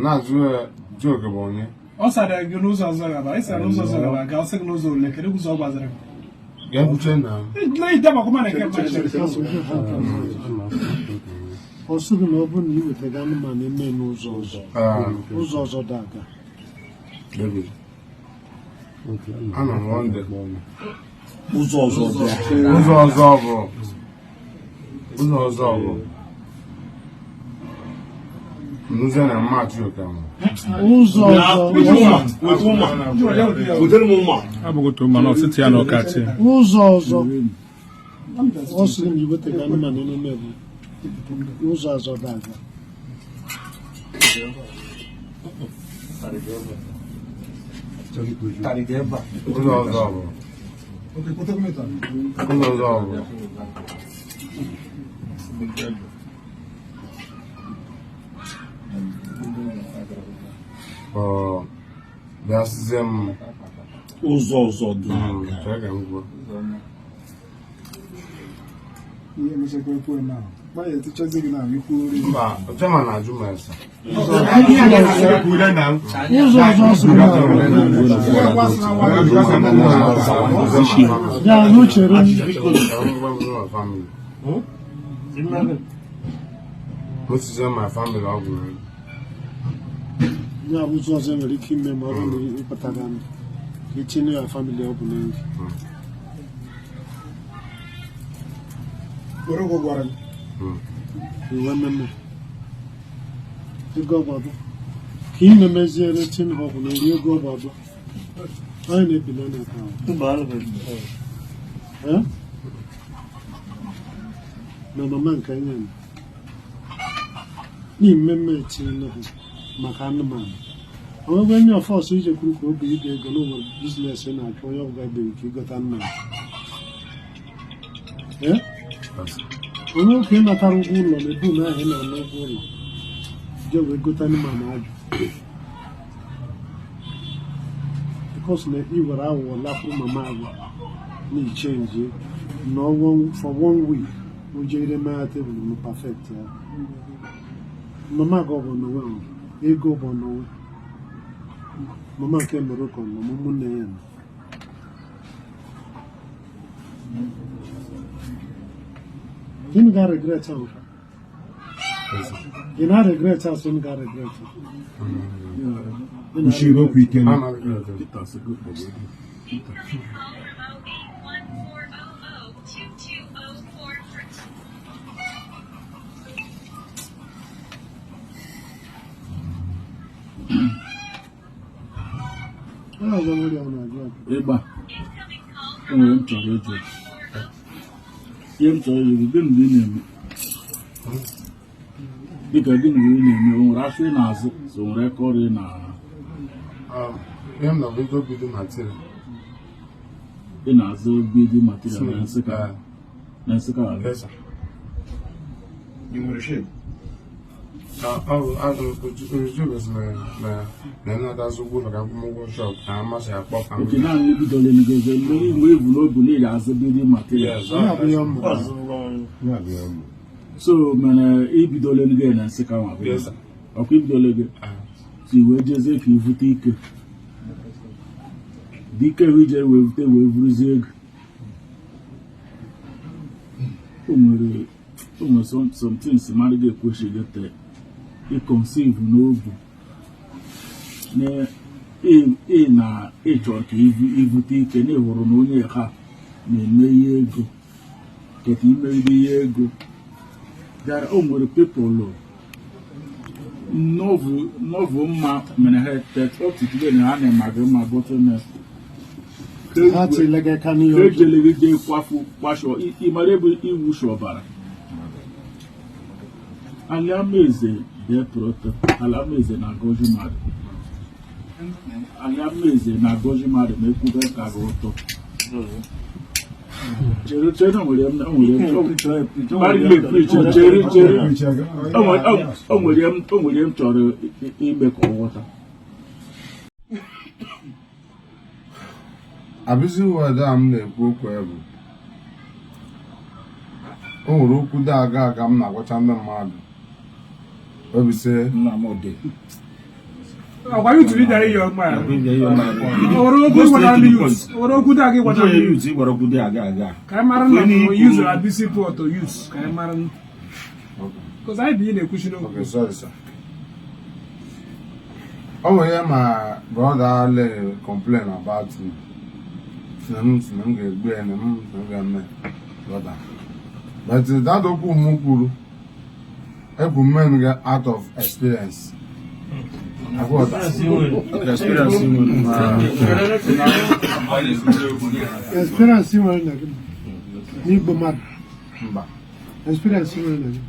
Na-ajụ ya Chioke bụ onye. Ọ sara gị n'ụzọ ọzọ gaba, ị sara n'ụzọ ọzọ gaba, ga ọ sị gị n'ụzọ ole, kedu ụzọ ọ gwaziri gị? Ga-ekwuche na Ọ sịrị na ọ bụrụ na ị wetaga anụmanụ eme n'ụzọ ọzọ, ụzọ ọzọ dị aga. David. Anọ m wonder. Ụzọ ọzọ dị. Ụzọ ọzọ bụ ụzọ ọzọ bụ nze na mma Chioke ahụ. Ụzọ ọzọ. Wetere m mma. Abụghị mana ọsịtị ya na ọkachi. Ụzọ ọzọ. Ọ sịrị na i wetaga anụmanụ emume bụ ụzọ ọzọ dị aga. Ụzọ ọzọ bụ ụzọ ọzọ bụ ọ bịa sịzie m Ụzọ ọzọ dị. Chere ka m kwuo. Mba, Chema na-ajụ m ese. Ụzọ ọzọ sịrị na bịa n'uchere m. Mosizie my family ọgwụ ego. Ya bụ ụzọ ọzọ nwere ike ime ma ọ bụrụ na ị kpataga anụ ka itinye ya family ọ bụ n'nri. Iwe mmemme ego ọgbado ka ị na-emeziere tin ha ọgwụ na nri ego ọgbado anyị na-ebili n'aka ahụ. Eh? Na mama nke anya m n'ime etinye ha maka anụmanụ onwegwe onye ọfọsụ ije kwuru ka obi ibe ego na onwere business ị na-achọ onye ọbụla beghị ka ịgota anụmanụ. Eh? Onye oke ị natara ụgwọ ụlọ na ebu na ahụ ị na-ana ụgwọ ụlọ je wee gote anụmanụ ajụ because na ị were aghụghọ lakwuru mama agwa na ichenji na for one week o jere mee tebụl m perfect ya mama gị ọ bụ n'onwe ahụ ego bụ n'onwe mama nke Morocco nọ ma ụmụnne ya nọ. Gịnị ga regret ahụ? Ị na regret ahụ sị m ga regret. Kwuchiri okwu ike. Ana regret. Onye ọzọ nwere ọ na-ajụ ajụ. Ịgba. O nwere m chọrọ ịjụ. Ihe m chọrọ ịjụ bụ gịnị bụ ị na-eme? Dịka gịnị bụ ị na-eme? O nwere afọ ị na-azụ? So o nwere aka ọrụ ị na Ihe m na bido bido material. Ị na-azụ building material na Nsụka na Nsụka abịa. Yes, sir. Ị nwere shade? Ọ bụ ojuju gosiri na na nnata ụgwọ ụlọ ka akwụmụgwọ shop na amasị akpọ Oke family. naanị ebidola emegozi mgbe mgbe ebu n'obu niile azụ building material. Yes, Onye abụghị ọmụ. So mana ibidola enugo na Nsụka nwa bụ. Yes, sir. Ọkwa ibidola gị. So i wee jezie ka ivute ike. Dike wee jere wee vute wee vuruzie ego. O nwere some things mmadụ ga-ekwesị gete ịconceive n'obu na ị na ịchọ ka ivute ike na ịhụrụ na onye ha na-eme ihe ego keta imegide ihe ego there. O nwere people novu mma mere ha but up to today na ha na-emaghị mma bottleneck. Ha tiele gị aka n'ihe Ka ọjọọ. ejele gị jee kwafu kwashọ ị mara ebe iwushi ọbara Alaamaeze dee proto Alaamaeze na-agọzi mmadụ. Alaamaeze na-agọzi mmadụ ma ekwube ka gị ụtọ. Chere, chere, o nwere m o nwere m Mmadụ na-epreach, chere, chere, o nwere m chọrọ ime ka ọ ghọta. Abusive word a m na-ekwu okwu ya bụ o nwere okwu dị aga aga m na-agwacha ndị mmadụ obi sị Nnamdị. Ọkwa youth leader iyo mma. Owere okwu gwara ndị youth. Owere okwu dị aga gwara ndị youth. Youth gwara okwu dị aga aga. Ka anyị mara na youth na abusive to youth. Ka anyị mara. Because anyị bụ ihe na-ekwuchi n'okwu. Okay, sorry, sir. Ọ nwere ihe ma brother le complain about me. Si na m si na m ga-egbu ya na m si na m ga-eme brother. But that okwu m kwuru, ekwu m men gị out of experience. Akwụghọta. Experience nwere. Experience nwere na gị n'igbo mmadụ. Mba. Experience nwere na gị.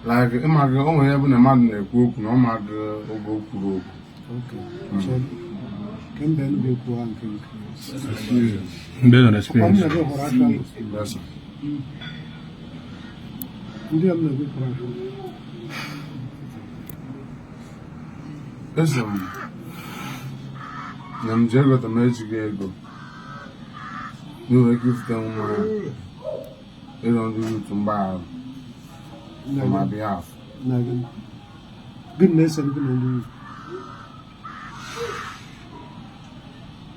Like ịma gị, o nwere ebe na mmadụ na-ekwu okwu na ọ ma gị oge o kwuru okwu. Okay. Chere. Kemgbe enu ga-ekwu ha nke nke. Based on Ọkwa m experience. na gị hụrụ aka m. Yes, sir. Ndị a m na gị hụrụ aka m. Esi m na m ji ego ta m ejighị ego. N'inwere ike ifute nwa ịrịọ ndị youth mgbaghara Na on my gị. behalf. Na gị. Gịnị na-ese gị na ndị youth?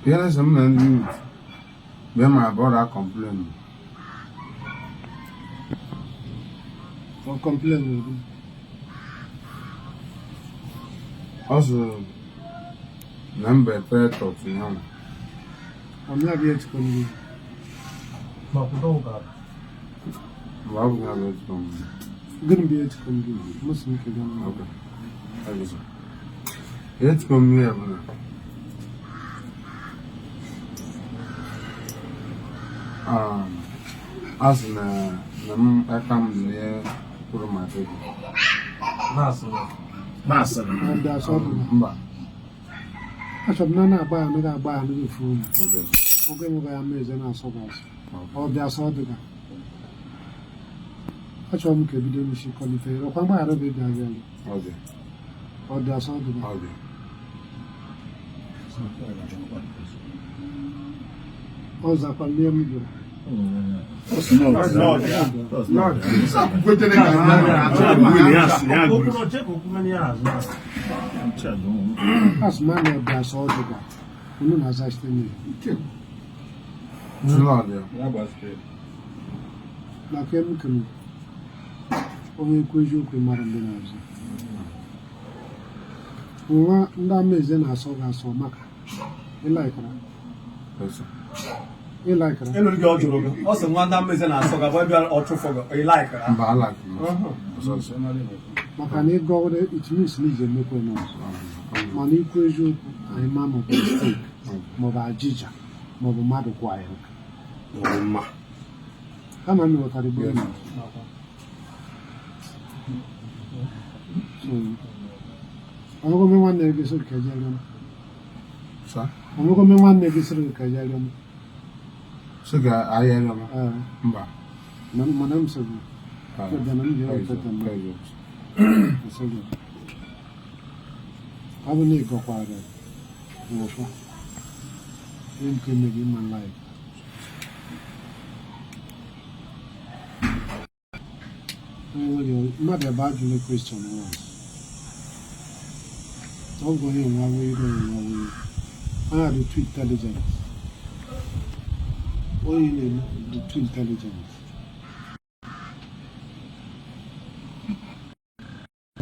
Ihe na-ese m na ndị youth mgbe my brother complain. Ọ complain na gị. Ọ sị na m bụ traitor to ya. Ọ na-abịa etikọ ndị youth. Mgbe ọ bụ ya bụ ezigbo m. Gịnị bụ etikọ ndị youth? Mụ sị m kedu mma. Okay. Thank you, sir. Ihe tikọ m ihe bụ na a sị na na m aka m dị ihe kwuru maka ego. Na-asịrị. Ọ dị asọ dị. Mba. Achọrọ m na na-agba ya anaghị agba ya anaghị efu unu. Okay. Oge nwoke ya ma eze na-asọ gị asọ. Ọ bịa asọ dị ka. Achọrọ m ka ebido n'isi kọlite. Ọkwa mgbaghara bụ ịbịa abịa gị. Ọ dị. Ọ dị asọ dị ka. Ọ dị. Ọ zakwa nne m jụrụ. Kwetere ka Ya gụrụ. Asị m na ọ dị asọ dị ka. Unu na-aza site na ya. Sị na ọ dị ya. Na ka m kere onye ekwu eziokwu mara ndị na-azụ. Nwa ndị amaeze na-asọ gị asọ maka ịlaikara Yes, sir. ịlaikara. Elu gị ọ jụrụ gị. Ọ sị nwa ndị mmezi na-asọ gị abụọ bịa ọchụfọ gị. Ị laikara. Mba, I like him. Sorry, sir. Maka na ịgọ it means na ije emekwe n'ọzọ. Mana ikwu eziokwu anyị ma maọbụ mistake maọbụ ajịja maọbụ mmadụ kwa ya nka. Mma. Kama m ghọtara igbo Yes. m. So, ọnụgome nwanne gị sịrị ka eje rịọ m. Sir? Ọnụgome nwanne gị sịrị ka eje rịọ m. Sị ka ahịa rịọ m. Ee, Mba. mana m sịrị Bịa na m bịa Thank you, sir. wetata m. Thank you. Sị gị. Ọ bụ na ị gọkwara nwụkwa. Ihe nke mere ịma life. Mmadụ ebe ajụla question once. Ọ bụ onye nwa wee ire nwa wee. Onye dị too intelligent. Onye na-eme dị too intelligent.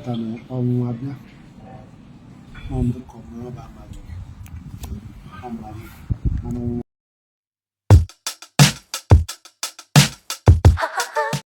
Ta na ọnwụnwa bịa. Ọ bụ ka ọ bụ amaghị. Ọ maghị. Mana ọnwụnwa